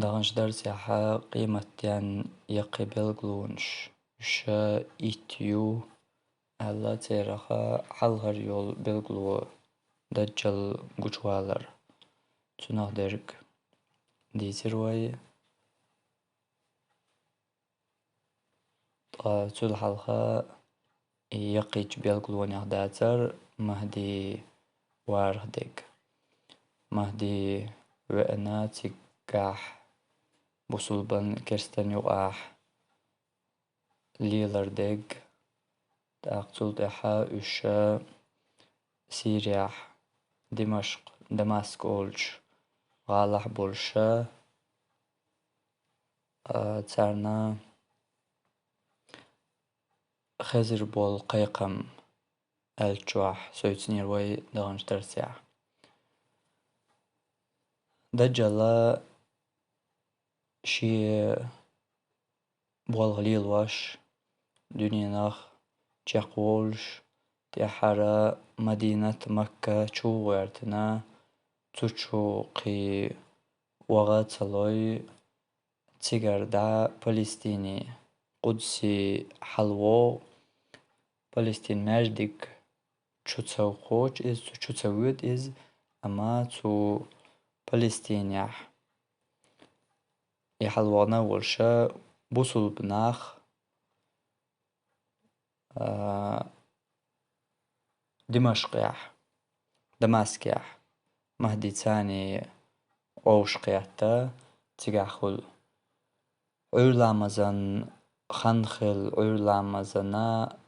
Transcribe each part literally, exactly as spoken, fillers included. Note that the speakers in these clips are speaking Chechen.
Даханчу дарсехь къематден яккхий билгалонаш, уьш итт ю аьлла, церах хьалхара йолу билгало Даджал гучувалар. Цунах дерг дийцира вай. Ткъа цул хьалха и яккхийчу билгалонех дацара Махьди варах дерг. Махьди веана цигахь бусулбан керстан юкъахь лелар дерг. ТӀаккха цул тӀаьхьа уьш Сирияхь, Димашкъ, Дамаск олучу гӀалахь болуша, а, царна хезар болу кхайкхам аьллачохь сецнера вай даханчу дарсехь. Даджала шен болх лелош, дуьненах чекхволуш, тӀаьххьара Мадинат, Макка чу гӀоьртина, цу чу кхин ваха ца лой, цигара дӀа Палестине, Къудсе хьалавогӀу. Палестин маьждиг чу ца кхочу иза, цу чу ца воьду иза, амма цу Палестинехь и хьалавогӀуш волуша бусулба нах, а, Димашкъехь, Дамаскехь Махьди царна вовшахкхетта, цигахь хуьлу. Ӏуьйра ламазан хан хилла, Ӏуьйра ламазана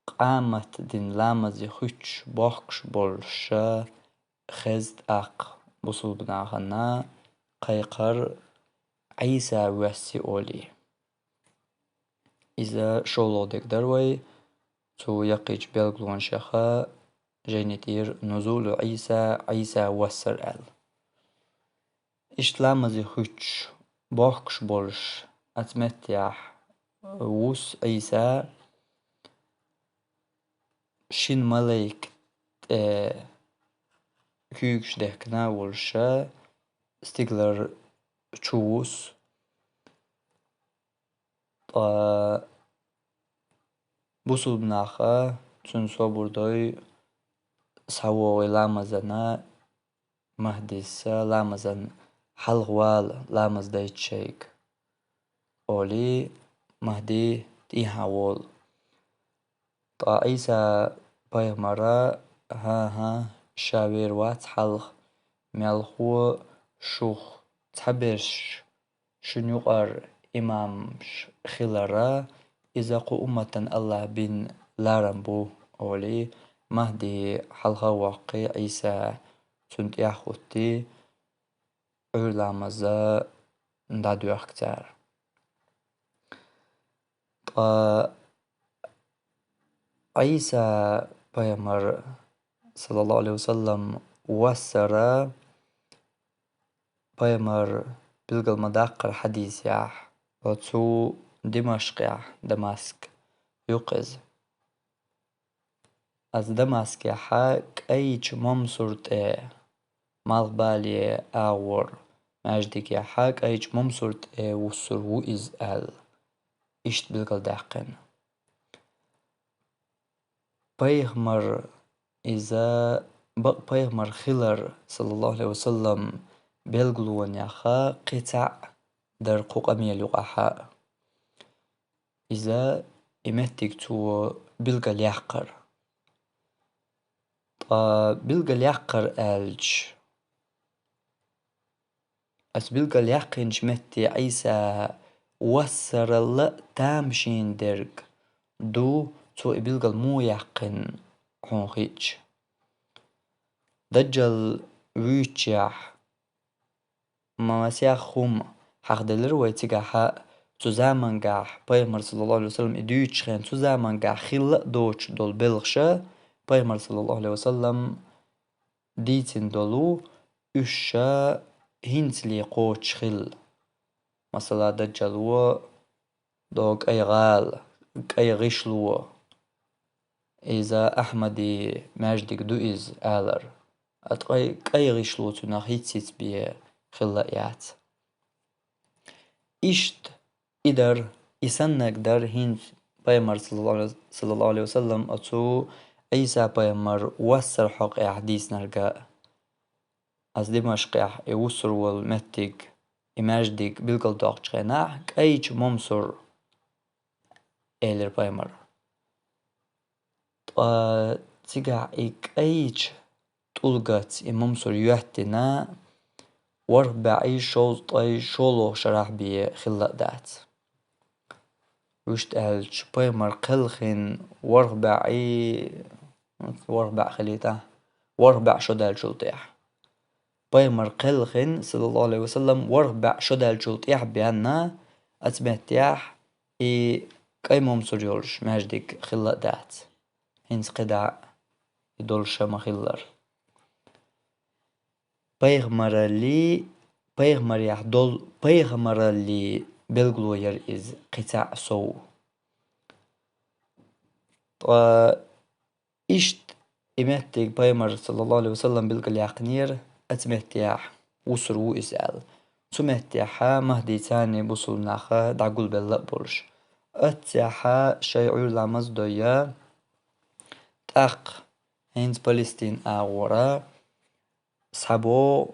къамат дина ламазе хуьттуш бохкуш болуша хеза тӀаккха бусулба нахана кхайкхар: «Ӏийса воьсси», — олий. Иза шолгӀа дерг дара вай цу яккхийчу билгалонашеха, жайни тӀера «Нузулу Ӏийса», Ӏийса воссар аьлла. Иштта ламазе хуьттуш бохкуш болуш оцу меттехь вуссу Ӏийса, шина малайка тӀе куьйгаш дехкина а волуша, стигалара чу вуссу. Ткъа бусулба наха цунна собар дой, схьавогӀий ламазана, Махьдиса ламазан хьалха вала, ламаз дайта шайга, олий, Махьди тӀехьа волу. Ткъа Ӏийса пайхамара: «ХӀан-хӀа, ша вер вац хьалха, мелхо шух цхьаберш шуна юкъара имамаш хилара, иза кху умматан АллахӀа бина ларам бу», — олий, Махьди хьалха а воккхий, Ӏийса цунна тӀехьа хӀуттий, Ӏуьйра ламаза дӀадоьхку цара. Ткъа Ӏийса пайхамар, саллаллаху Ӏалайхи ва саллам, воссара пайхамар билгал ма-даккхара хьадисехь, оцу Димашкъехь, Дамаск ю-кх иза. Аса Дамаскехьа кӀайчу момсур тӀе, малхбале агӀор, маьждигехьа кӀайчу момсур тӀе вуссур ву иза аьлла, иштта билгалдаьккхина. Пайхамар, иза бакъ пайхамар хилар, саллаллаху Ӏалайхи ва саллам, билгалонеха кхин цхьаъ дара кху къамел юкъахьа. Иза и меттиг цо билгалъяьккхар. Ткъа билгалъяьккхар аьлча, аса билгалъяьккхинчу метте Ӏийса воссаралла а тамашийна дерг ду, цо и билгал муха яьккхина хьуна хиъча. Даджал вуьйцучехь, масех хӀума хьахделира вай цигахьа, цу замангахь, пайхамар, саллаллаху Ӏалайхи ва саллам, и дуьйцучу хенахь, цу замангахь хилла а доцуш долу белхаша, пайхамар, саллаллаху Ӏалайхи ва саллам, дийцина долу, уьш ша хӀинцале кхочуш хилла. Масала, Даджал ву, догу кӀай гӀала, кӀай гӀишло, иза Ахьмади маьждиг ду иза, алар. Ткъа кӀай гӀишло цунах хӀиц-хӀиц бен хилла а яц. Иштта и дар, и саннарг дар хӀинца пайхамар, саллаллаху Ӏалайхи ва саллам, оцу Ӏийса пайхамар воссар хьокъехь дийцинарг а. Ас Димашкъехь и вуссур волу меттиг, и маьждиг билгалдоккхучу хенахь, кӀайчу Мамсур, элира пайхамар. Ткъа цигахь и кӀайчу тӀулгаца и Мамсур йоьттина, ворхӀ бӀе шовзткъе шолгӀа шарахь бен хилла а дац. Вуьшта аьлча, пайхамар кхелхина ворхӀ бӀе, ворхӀ бӀе хилийта, ворхӀ бӀе шо даьллачул тӀаьхьа. Пайхамар кхелхина, саллаллаху Ӏалайхи ва саллам, ворхӀ бӀе шо даьллачул тӀаьхьа бен, оцу меттехь и кӀай Мамсур йолуш маьждиг хилла а дац. ХӀинца кхидӀа и долуш ма-хиллара. Пайхамараллий, пайхамарехь долу пайхамараллий билгало яра иза кхин цхьаъ сов. Ткъа иштта и меттиг пайхамар, саллаллаху Ӏалайхи ва саллам, билгалъяьккхинера, оцу меттехь вуссур ву иза аьлла. Цу меттехь МахӀдийцаний бусулба нах дӀагулбелла а болуш. Оццехь шайн Ӏуьйра ламаз а дой, тӀаккха хӀинца Палестин агӀора схьабо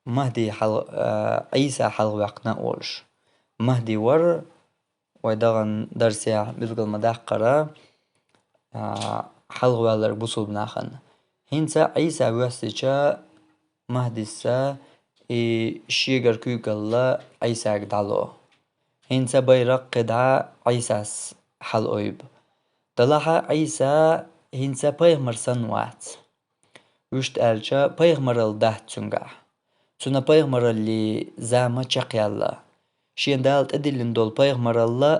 МахӀди хьал-, а, Ӏийса хьалхаваьккхина а волуш. МахӀди вара, вай даханчу дарсехь билгал ма-даккхара, а, хьалхаваьлларг бусулба нахана. ХӀинца Ӏийса воьссича, МахӀдис и шегара куьйгалла Ӏийсага дӀало. ХӀинца байракх кхидӀа Ӏийсас хьалаойбу. Делахь а Ӏийса хӀинца пайхамар санна вац. Вуьшта аьлча, пайхамаралла дац цуьнгахь. Цуьнан пайхамараллин зама чекхъяьлла. Шена Дала тӀедиллина долу пайхамаралла,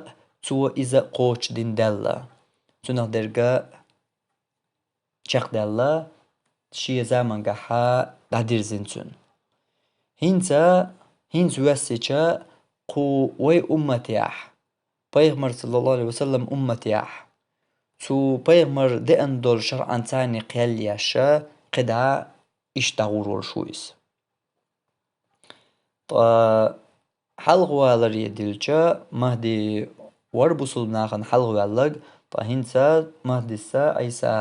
цо иза кхочушдина даьлла. Цуьнах дерг чекхдаьлла, шен заманахь дӀадирзина цуьнан. ХӀинца, хӀинца воьссича, кху вай умматехь, пайхамар, саллаллаху Ӏалайхи ва саллам, умматехь, цу пайхамар деана долу шарӀанца кхел еш, кхидӀа иштта дӀагӀур волуш ву иза. Ткъа хьалхаваларе дилча, МахӀди вара бусулба нахана хьалхаваьлларг, ткъа хӀинца МахӀдис Ӏийса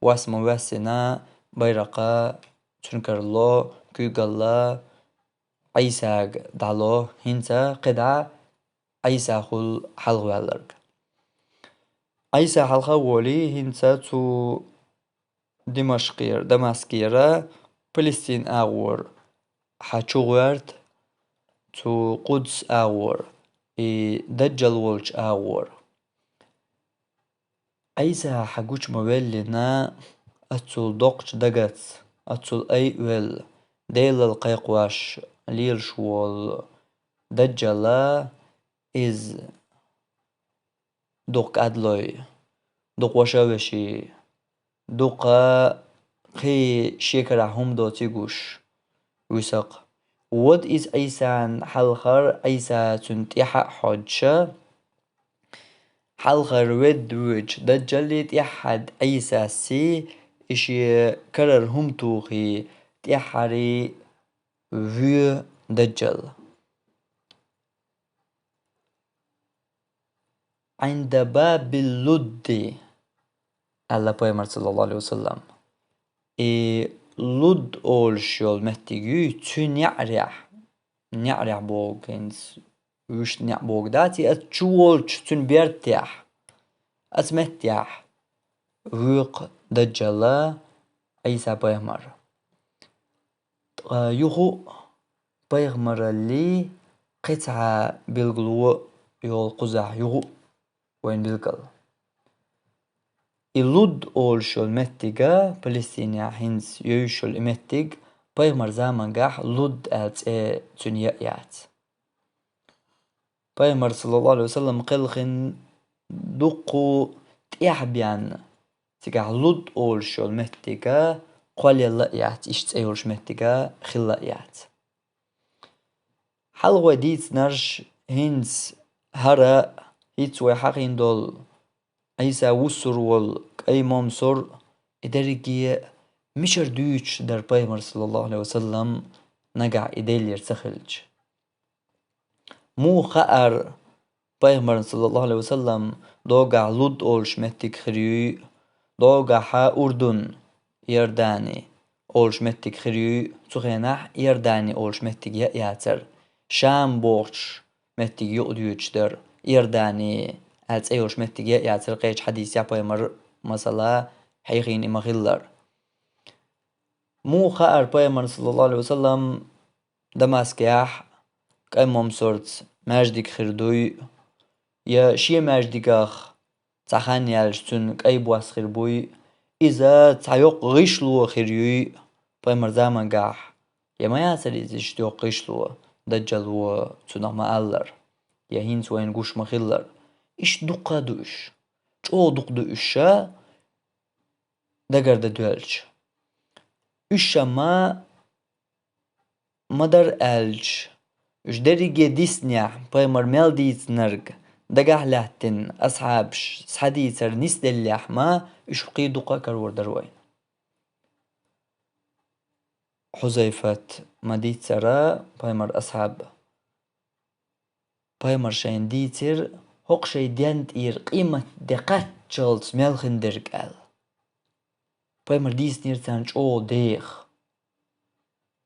вас ма воьссина, байракх цуьнан карало, куьйгалла Ӏийсага дӀало, хӀинца кхидӀа Ӏийса хуьлу хьалхаваьлларг. Ӏийса хьалха а волий, хӀинца цу Димашкъера, Дамаскера, Палестин агӀор хьа чу гӀоьрта, цу Къудс агӀор, и Даджал волчу агӀор. Ӏийса хьа гучу ма веллина, аццул доккхачу дагаца, аццул айвелла, Делал кхайкхош лелаш волу Даджала, иза дукха кӀадлой, дукха ваша а веший, дукха кхин шен карахь хӀума доций гуш вуьсу-кх. Вада иза Ӏийсан хьалхара, Ӏийса цуьнан тӀаьхьа а хьоьдуш, хьалхара ведда воьдучу Даджаллий тӀаьххьара Ӏийсассий, и шен карара хӀума тухий, тӀаьххьарий воь Даджал. «Ӏинда бабил Лудди», аьлла пайхамар, саллаллаху Ӏалайхи ва саллам. И Луд олуш йолу меттиг юй, цуьнан неӀарехь, неӀарехь боху хӀинца, вуьшта неӀ боху дац, и оцу чу волчу цуьнан бертехь, оцу меттехь воькху Даджала Ӏийса пайхамар. Ткъа юха а пайхамараллий кхин цхьа билгало йолу кхузахь юха а вайна билгал. И Луд олуш йолу меттиг а, Палестинехь хӀинца йовзуш йолу и меттиг, пайхамар заманахь Луд аьлла цӀе цуьнан яа яц. Пайхамар, саллаллаху Ӏалайхи ва саллам, кхелхина дуккха тӀаьхьа бен, цигахь Луд олуш йолу меттиг а кхоллаелла а яц, иштта цӀе йолуш меттиг а хилла а яц. Хьалха вай дийцинарш, хӀинца хӀара, хӀинца вай хьахийна долу Ӏийса вуссур волу кӀай Мамсур, и дерриге мичара дуьйцуш дара пайхамар, саллаллаху Ӏалайхи ва саллам, нагахь и Делера ца хилча? Муха хаьара пайхамарна, саллаллаху Ӏалайхи ва саллам, догахь Луд олуш меттиг хир юй, догахьа Урдун, Иордани олуш меттиг хир юй, цу хенахь Иордани олуш меттиг яа яцара. Шам бохучу меттиг юкъа доьдуш дара, Иордани аьлла цӀе йолуш меттиг яа яцара, кхечу хьадисехь пайхамар, масала, хьехийна и ма-хиллара. Муха хаьара пайхамарна, саллаллаху Ӏалайхи ва саллам, Дамаскехь кӀайн момсарца маьждиг хир дуй, я шен маьждигах цхьа хан яьлча цуьнан кӀайн бос хир буй, иза цхьа йоккха гӀишло хир юй пайхамар замангахь, я ма яцара иза иштта йоккха гӀишло, даджал ву цунах ма-аллара, я хӀинца вайна гуш ма-хиллара. Иштта дуккха а ду уьш, чӀогӀа дукха ду уьш ша, дагардан доьлча. Уьш ша ма ма дара аьлча, уьш дерриге диснехь, пайхамар мел дийцинарг дагахь лаьттина асхьабаш схьадийцар нисделлехь ма, уьш кхин дуккха а карор дара вайна. Хьузайфат ма-дийццара, пайхамар асхьаб, пайхамар шайна дийцира, хӀокху шайн ден тӀера къематде кхаччалц мел хиндерг аьлла. Пайхамар дийцинера царна чӀогӀа деха.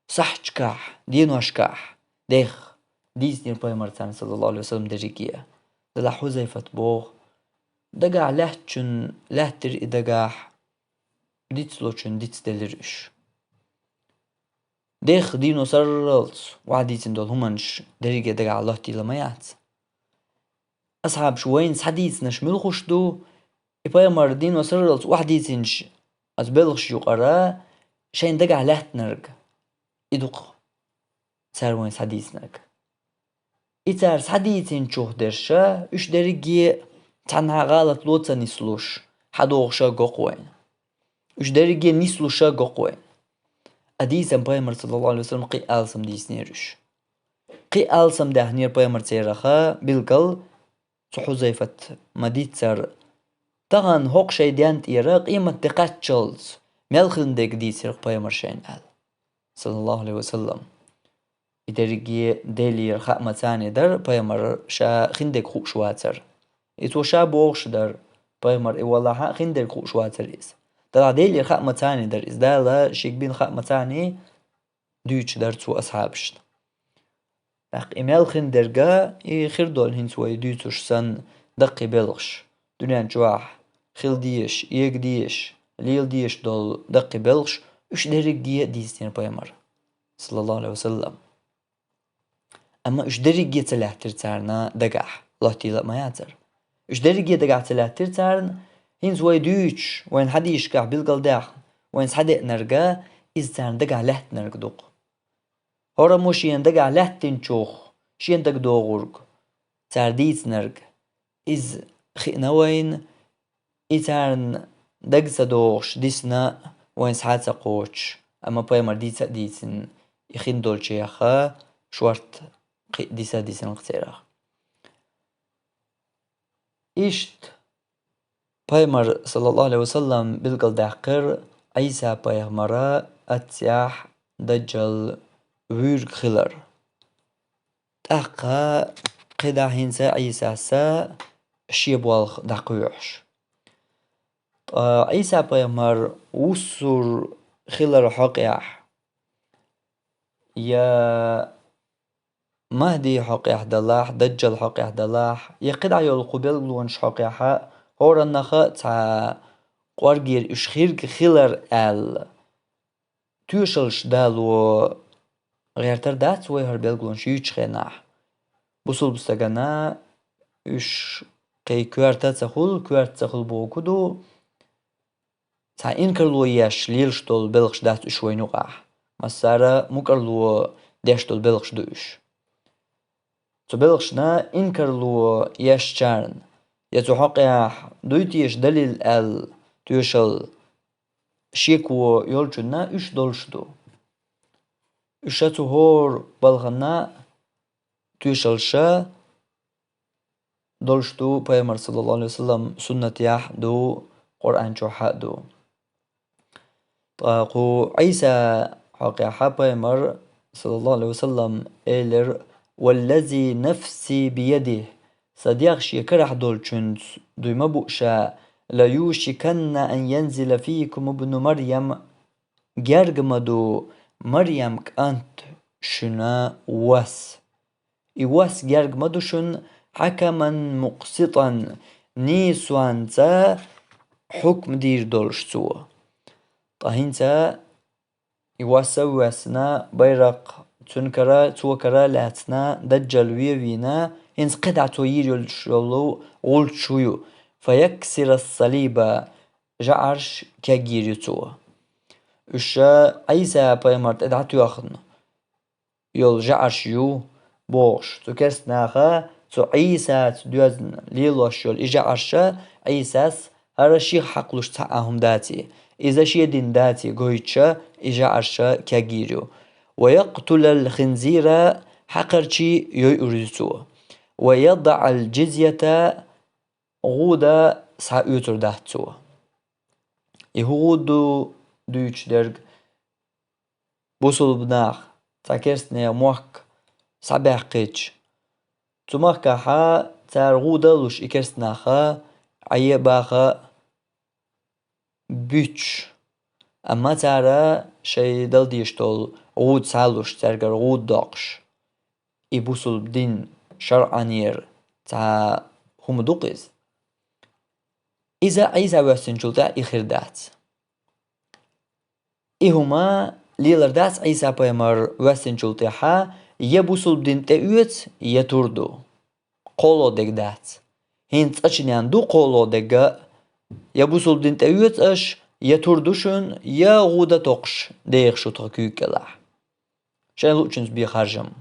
Сахьташкахь, деношкахь, деха дийцинера пайхамар царна, саллаллаху Ӏалайхи ва саллам, дерриге. Делахь Хьузайфат боху: дагахь лаьттачунна лаьттира и дагахь, дицлочунна дицделира уьш. Деха дийно сарралц охьадийцина долу хӀуманаш дерриге дагахь лоттийла ма яц. Асхьабаш вайна схьадийцинарш муьлхуш ду, и пайхамар дийно сарралц охьадийцинчу оцу белхаш юкъара шайна дагахь лаьттинарг, и ду-кх цара вайна схьадийцинарг. И цара схьадийцинчух дерша, уьш дерриге а цхьанхьа гӀалат ло ца нислуш, хьадогӀуша го-кх вайна. Уьш дерриге а нислуша го-кх вайна. А дийцина пайхамар, саллаллаху Ӏалайхи ва саллам, кхин а алсам дийцинера уьш. Кхин а алсам даьхнера пайхамар цераха, билггал, цу Хьузайфат ма-дийццара: тахана хӀокху шайн ден тӀера къематде кхаччалц мел хиндерг дийцира-кх пайхамар шайна аьлла, саллаллаху Ӏалайхи ва саллам. И дерриге Делера хаа мацане дара пайхамар ша хиндерг хууш вацар. И цо ша бохуш дара, пайхамар и валахьа а хиндерг хууш вацар иза. Делахь Делера хаа мацане дара иза, Дала шега бина хаа мацане дуьйцуш дара цо асхьабашна. ТӀаккха и мел хиндерг а, и хир долу хӀинца вай дуьйцуш санна даккхий белхаш, дуьнен чохь хила дезаш, эга дезаш, лела дезаш долу даккхий белхаш, уьш дерриге а дийцинера пайхамар, саллаллаху Ӏалайхи ва саллам. Амма уьш дерриге а ца лаьттира царна дагахь, лоттийла а ма яцара. Уьш дерриге а дагахь ца лаьттира царна, хӀинца вай дуьйцуш, вайн хьадисашкахь билгалдаьхна, вайн схьадеънарг а, иза царна дагахь лаьттинарг ду-кх. ХӀораммо шена дагахь лаьттинчух, шена дагадогӀург, цара дийцинарг, иза хиъна вайна, и царна дага ца догӀуш дисна а, вайна схьа а ца кхочуш, амма пайхамар дийца а дийцина, и хин долчеха шорта кхин а диса а дисина-кх церах. Иштта пайхамар, саллаллаху Ӏалайхи ва саллам, билгалдаьккхира Ӏийса-пайхамара аццехь даджал вуьйриг хилар. ТӀаккха кхидӀа хӀинца Ӏийсас шен болх дӀакхоьхьуш. Ткъа Ӏийса-пайхамар вуссур хилар хьокъехь, я Махьди хьокъехь далахь, Даджал хьокъехь далахь, я кхидӀа йолу кху билгалонаш хьокъехь а, хӀораннаха а цхьа кӀоргера уьш хирг хилар аьлла, тоьшаллаш дало гӀертар дац вай хӀара билгалонаш юьйцучу хенахь. Бусулба стагана уьш кхин коьрта а ца хуьлу, коьрта ца хуьлу бохург ду, цхьа инкарло еш лелаш долу белхаш дац уьш вайна юкъахь. Массара а мукӀарло деш долу белхаш ду уьш. Цу белхашна инкарло ешчарна, я цу хьокъехь дуй теша далил аьлла тоьшалла, шеко йолчунна уьш долуш ду. Уьш а цу хӀора балхана тоьшаллаш долуш ду, пайхамар, саллаллаху Ӏалайхи ва саллам, суннатехь а ду, Къуръан чохь а ду. Ткъа кху Ӏийса хьокъехь а пайхамар, саллаллаху Ӏалайхи ва саллам, элира: «Валлази нафси биядихи», сан дегӀ шен карахь долчуьнца дуй ма бу ша, «ла юшиканна ан янзила фикум ибну Марьям», герга ма ду Марьям кӀант шуна вас. И вас герга ма ду шуна, «хьакаман мукъситан», нийсонца хьукм дийр долуш цо. Ткъа хӀинца и вас а воьссина, байракх цуьнан кара, цо кара а лаьцна, Даджал вен а вийна, хӀинца кхидӀа цо йийр йолуш йолу гӀулч хӀун ю? «Фаяксира ас-салиба», жӀарш кегйийр ю цо. Уьш Ӏийса-пайхамар тӀе дӀатоьхна йолу жӀарш ю, бохуш, цу керста наха цу Ӏийсаца доьзна лелош йолу и жӀарш Ӏийсас хӀара шех хьакхалуш цхьа а хӀума даций, иза шен дин даций гойтуш, и жӀарш кегйийр ю. «Ва якътулал хинзира», хьакхарчий йойур ю цо. «Ва ядаӀал джизйата», гӀуда схьаоьцур дац цо. И хӀун гӀуда ду дуьйцуш дерг? Бусулба нах цхьа керстанех мохк схьабаьккхича, цу махкахьа цара гӀуда а луш и керста наха, Ӏе а баха, буьтуш. Амма цара шайн дала дезаш долу гӀуда схьа а луш, цаьргара гӀуда доккхуш, и бусулба дин шарӀанера цхьа хӀума ду-кх иза. Иза Ӏийса воьссинчул тӀаьхьа и хир дац. И хӀума лелар дац Ӏийса-пайхамар воьссинчул тӀаьхьа, я бусулба дин тӀеоьцу, я тур ду. КхоалгӀа дерг дац. ХӀинца цкъачунна ду кхоалгӀа дерг а: я бусулба дин тӀеоьцу аша, я тур ду шуна, я гӀуда токхуш деха шу тхан куьйга кӀелахь. Шайна луъучуьнца бе харжам,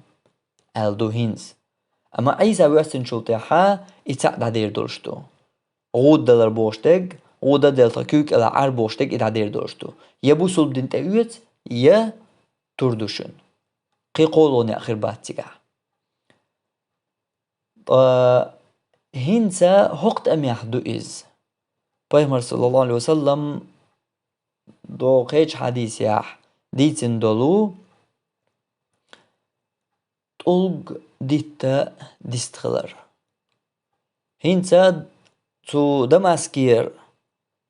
аьлла ду хӀинца. Амма Ӏийса воьссинчул тӀаьхьа и цхьаъ дӀадер долуш ду. ГӀуда далар бохуш дерг, гӀуда а делла тхан куьйга кӀелахь Ӏар бохуш дерг и дӀадер долуш ду. Я бусулба дин тӀеоьцу, я тур ду шуна. Кхин кхоалгӀа некъ хир бац цигахь. Ткъа хӀинца хӀокху тӀамехь ду иза. Пайхамар, саллаллаху Ӏалайхи ва саллам, догӀу кхечу хьадисехь дийцина долу тӀулг, дитта, дист хилар. ХӀинца цу Дамаскера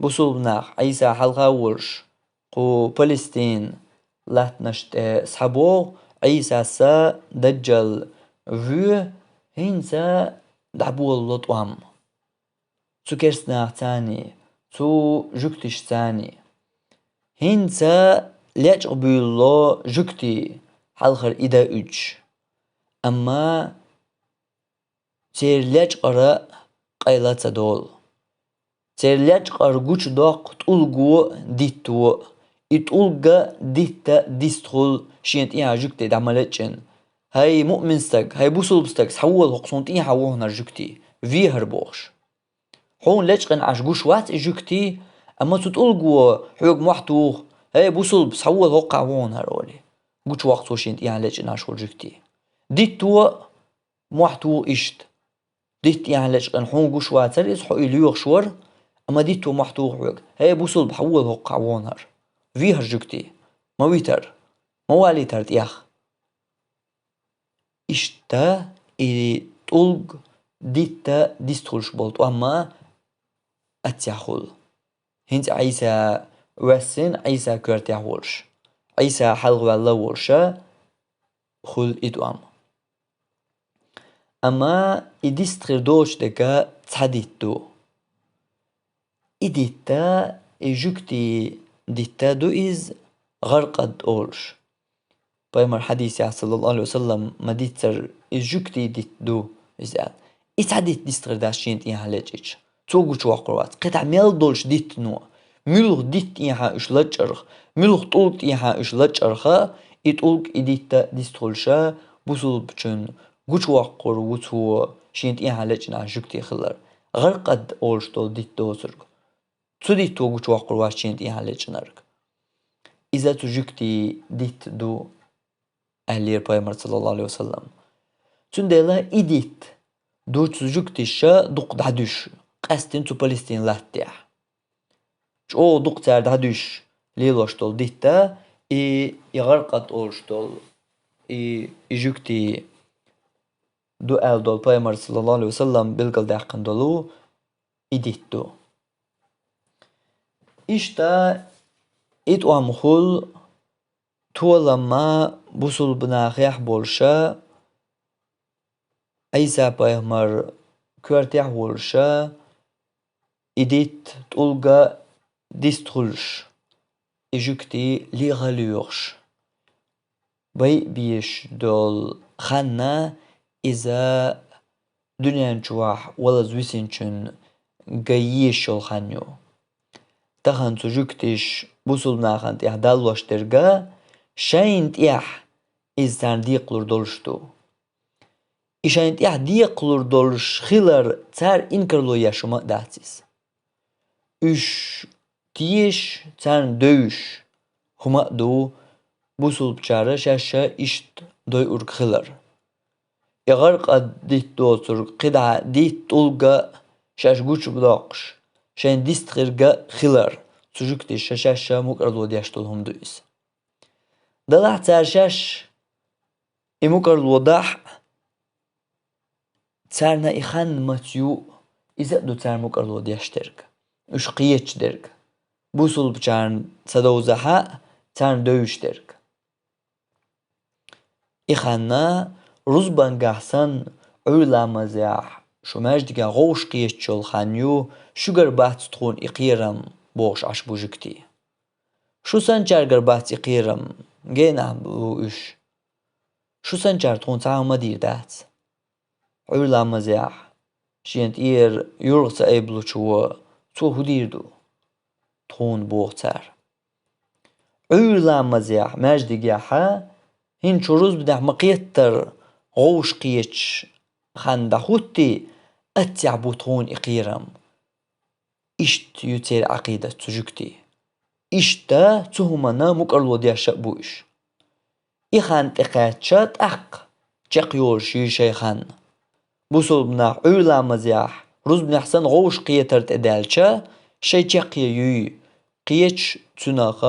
бусулба нах, Ӏийса хьалха а волуш, кху Палестин латтанаш тӀе схьабогӀу, Ӏийсас а, Даджал вуьйцу, хӀинца дӀаболало тӀом цу керста нахацаний, цу жуьгташцаний. ХӀинца лечкъа буьйлало жуьгтий, хьалхара и дан уьдуш. Амма церан лечкъара къайла а ца долу. Церан лечкъара гучудоккху тӀулго а, дитто а. И тӀулг а, дитта а, дистхула шена тӀехьа жуьгти дӀа ма лечкъина: «ХӀай муъмин стаг, хӀай бусулба стаг, схьавола хӀокху суна тӀехьа ву хӀара жуьгти, вехар», – бохуш. Хьуна лечкъина Ӏаш гуш вац и жуьгти, амма цу тӀулго хьоьга мохь туху: «ХӀай бусулба, схьавола хӀокхахь ву хӀара», – олий. Гучувоккху цо шена тӀехьа лечкъина Ӏаш волу жуьгти. Дитто а мохь туху иштта. Дитта тӀехьа лечкъина хьуна гуш вацара иза, хьо и лоьхуш вара, амма дитто мохь туху хьоьга: «ХӀай бусулба, схьавола хӀокхахь ву хӀара. Вехар жуьгти, ма витар, ма валийтар тӀех». Иштта и тӀулг, дитта, дистхуьлуш болу тӀом а аццехь хуьлу. ХӀинца Ӏийса воьссина, Ӏийса коьртехь волуш, Ӏийса хьалхаваьлла а волуш а хуьлу и тӀом. Амма и дист хир доцуш дерг цхьа дитт ду. И дитта, и жуьгти дитта ду иза, гӀаркъад олуш. Пайхамар хьадисехь, саллаллаху Ӏалайхи ва саллам, ма-дийццара, иза жуьгти дитт ду иза аьлла. И цхьа дитт дист хир дац шена тӀехьа лечкъича. Цо гучувоккхур вац. КхидӀа мел долуш диттано, муьлха дитта тӀехьа уьш лачкъарх, муьлха тӀулг тӀехьа уьш лачкъарх, и тӀулг, и дитта дистхуьлуш а, бусулбачун гучувоккхур ву цо шена тӀехьа лечкъина жуьгти хилар. ГӀаркъад олуш долу дитт доцург. Цу дитто гучувоккхур вац шена тӀехьа лечкъинарг. Иза цу жуьгти дитт ду, аьллера пайхамар, саллаллаху Ӏалайхи ва саллам. Цундела и дитт ду цу жуьгташа дукха дӀадуьйш, къаьсттина цу Палестин латтехь. ЧӀогӀа дукха цара дӀадуьйш лелош долу дитта, и, и гӀаркъад олуш долу, и, и жуьгти ду аьлла долу пайхамар, саллаллаху Ӏалайхи ва саллам, билгалдаьккхина долу и дитт ду. Иштта и тӀом хуьлу толамма бусулба нахехь болуша, Ӏийса-пайхамар коьртехь а волуша, и дитт тӀулга дистхуьлуш, и жуьгти леха лоьхуш, байа безаш долу ханна иза дуьнен чохь валаза висинчун ган езаш йолу хан ю. Тахана цу жуьгтиш бусулба нахана тӀехь даллош дерга, шайна тӀехь иза царна декхалур долуш ду. И шайна тӀехь декхалур долуш хилар цара инкарло еш хӀума а дац иза. Уьш тешаш, царна девзаш хӀума а ду бусулбачара шаьшша иштта дойург хилар. И гӀаркъа дитт доцург кхидӀа дитт тӀулга шаьш гучудоккхуш, шайна дистхирга хилар, цу жуьгтиша шаьшша мукӀарло деш долу хӀума ду иза. Далахь цара шаьш и мукӀарло дахь а, царна и хан маца ю, иза а ду цара мукӀарло деш дерг, уьш кхеташ дерг, бусулбачарна ца довзахь а, царна девзаш дерг. И ханна рузбангахь санна, Ӏуьйра ламазехь шу маьждигехь гӀовш кхеташ йолу хан ю, шуьгара бац тхуна и кхерам бохуш Ӏаш бу жуьгти. Шу санначаьргара бац и кхерам, генахь бу уьш. Шу санначара тхуна цхьа а хӀума дийр дац. Ӏуьйра ламазехь шена тӀера юргӀа ца айбалучо, цо хӀун дийр ду? Тхуна боху цара. Ӏуьйра ламазехь, маьждигехьа, хӀинца шу рузбанехь ма-кхеттара гӀовш кхеташ хан дӀахӀуттий, аццехь бу тхуна и кхерам. Иштта ю церан Ӏакъидат цу жуьгти. Иштта цу хӀуманна мукӀарло деш а бу уьш. И хан тӀекхаьчча, тӀаккха чекхйолуш юй шайн хан. Бусулба нах Ӏуьйра ламазехь, рузбанехь санна гӀовш кхетар тӀедаьлча, шайн чекхъе юй, кхечу цуьнах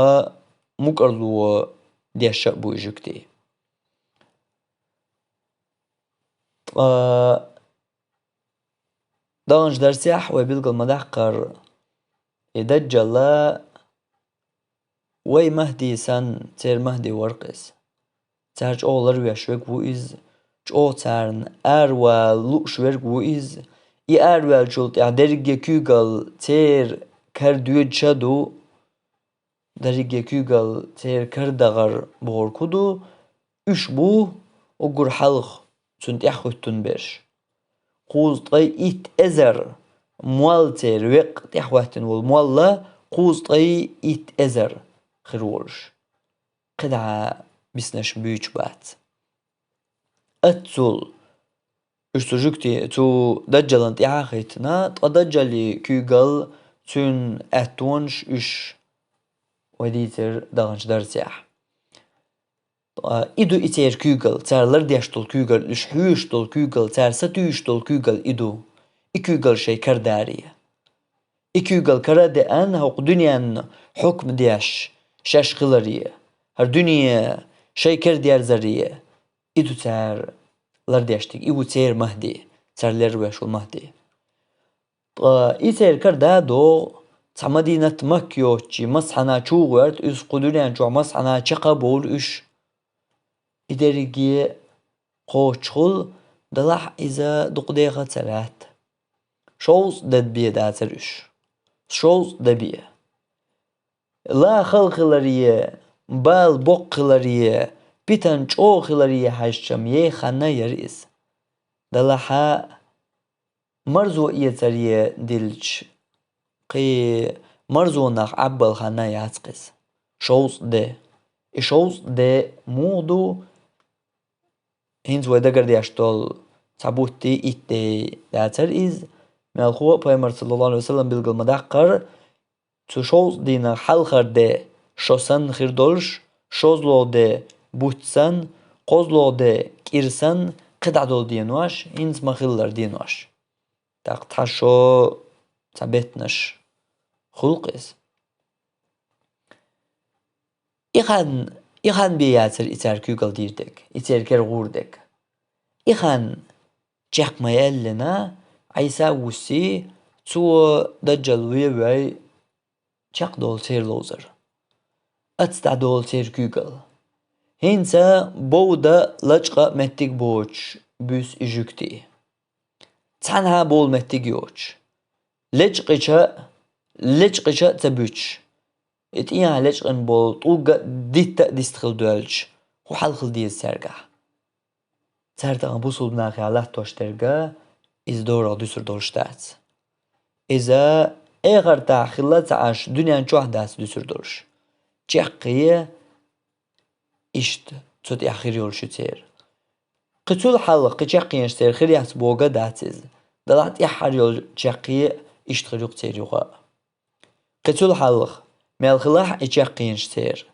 мукӀарло деш а бу и жуьгти. Ткъа даханчу дарсехь вай билгал ма даккхара, и Даджал а вай Махьди санна, церан Махьди вара-кх иза. Цара чӀогӀа ларвеш верг ву иза, чӀогӀа царна аравала лууш верг ву иза. И араваьллачул тӀаьхьа дерриге куьйгалла церан кара доьдуш а ду, дерриге куьйгалла церан кара дахар бохург хӀун ду, уьш бу уггар хьалха цунна тӀаьхьа хӀуьттун берш. Кхузткъе итт эзар молла церан, веккъа тӀаьхьахӀоьттина волу молла кхузткъе итт эзар хир волуш. КхидӀа биснарш буьйцуш бац. Аццул уьш цу жуьгти, цу Даджалан тӀаьхьа а хӀиттина, ткъа Даджалан куьйгалла, цуьнан аьттонаш уьш вай дийцира даханчу дарсехь. Ткъа и ду и церан куьйгалла, цара лардеш долу куьйгалла, уьш хьоьжуш долу куьйгалла, цара сатуьйсуш долу куьйгалла и ду. И куьйгалла шайн кара даре. И куьйгалла кара а деана, хӀокху дуьненна хьукма деш шаьш хиларе, хӀара дуьне шайн кара дерзаре, и ду цара лардеш дерг, и ву церан Махьди, цара ларвеш волу Махьди. Ткъа и церан кара да а догӀу, цхьа Мадинат-Макка йоцчу массанхьа чу а гӀоьрта, иза кху дуьнен чохь массанхьа чекх а бовлу уьш. И дерриге кхочушхула, делахь иза дукха деха а ца лаьтта. Шовзткъа де бен дацара уьш. Шовзткъа де бен. Ла хала хиларе, бала боккха хиларе, питана чӀогӀа хиларе хьаьжча-м, еха хан а яра иза. Делахь а марзо эцаре диллича, кхин марзонах Ӏаббал хан а яц-кх иза. Шовзткъа де. И шовзткъа де муха ду? ХӀинца вай дагардеш долу цхьа бутт, итт де дацара иза. Мелхо а пайхамар, саллаллаху Ӏалайхи ва саллам, билгал ма даккхара, цу шовзткъа дийнах хьалхара де шо санна хир долуш, шозлагӀа де бутт санна, кхозлагӀа де кӀира санна, кхидӀа долу денош, хӀинца ма-хиллара денош. ТӀаккха цхьа шо, цхьа беттанаш хуьлу-кх иза. И хан, и хан бен яцара и цара куьйгалла дийр дерг, и церан кара гӀур дерг. И хан чекх ма яьллина, Ӏийса вуссий, цо Даджал ве вай чекхдовла церан ловзар. Аца дӀадовла церан куьйгалла. ХӀинца бовда лачкъа меттиг боцуш буьсу и жуьгтий. Цхьанхьа бовла меттиг йоцуш. Лечкъича, лечкъича а ца буьтуш. И тӀехьа лечкъина болу тӀулга а дитта а дистхила доьлча, хӀун хьал хила деза цаьргахь? Цара тахана бусулба нахехь латтош дерг иза дорах дуьсур долуш дац. Иза эхартахь хилла ца Ӏаш, дуьнен чохь дац дуьсур долуш. Чеккхе иштта цу тӀехь хир йолуш ю церан. Кхин цул хьалха кхин чеккхенаш церан хир яц бохург дац иза. Делахь тӀаьххьара йолу чеккхе иштта хир ю-кх церан юха а. Кхин цул хьалха мел хилахь и чеккхенаш церан.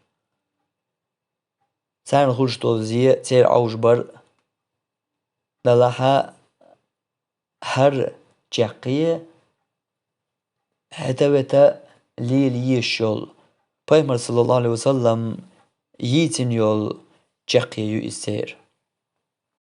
Царна хуьлуш долу зе церан Ӏовжабар а. Делахь хӀара чеккхе хьета-вета лела езаш йолу, Пайхамар, саллаллаху Ӏалайхи ва саллам, йийцина йолу чеккхе ю иза церан.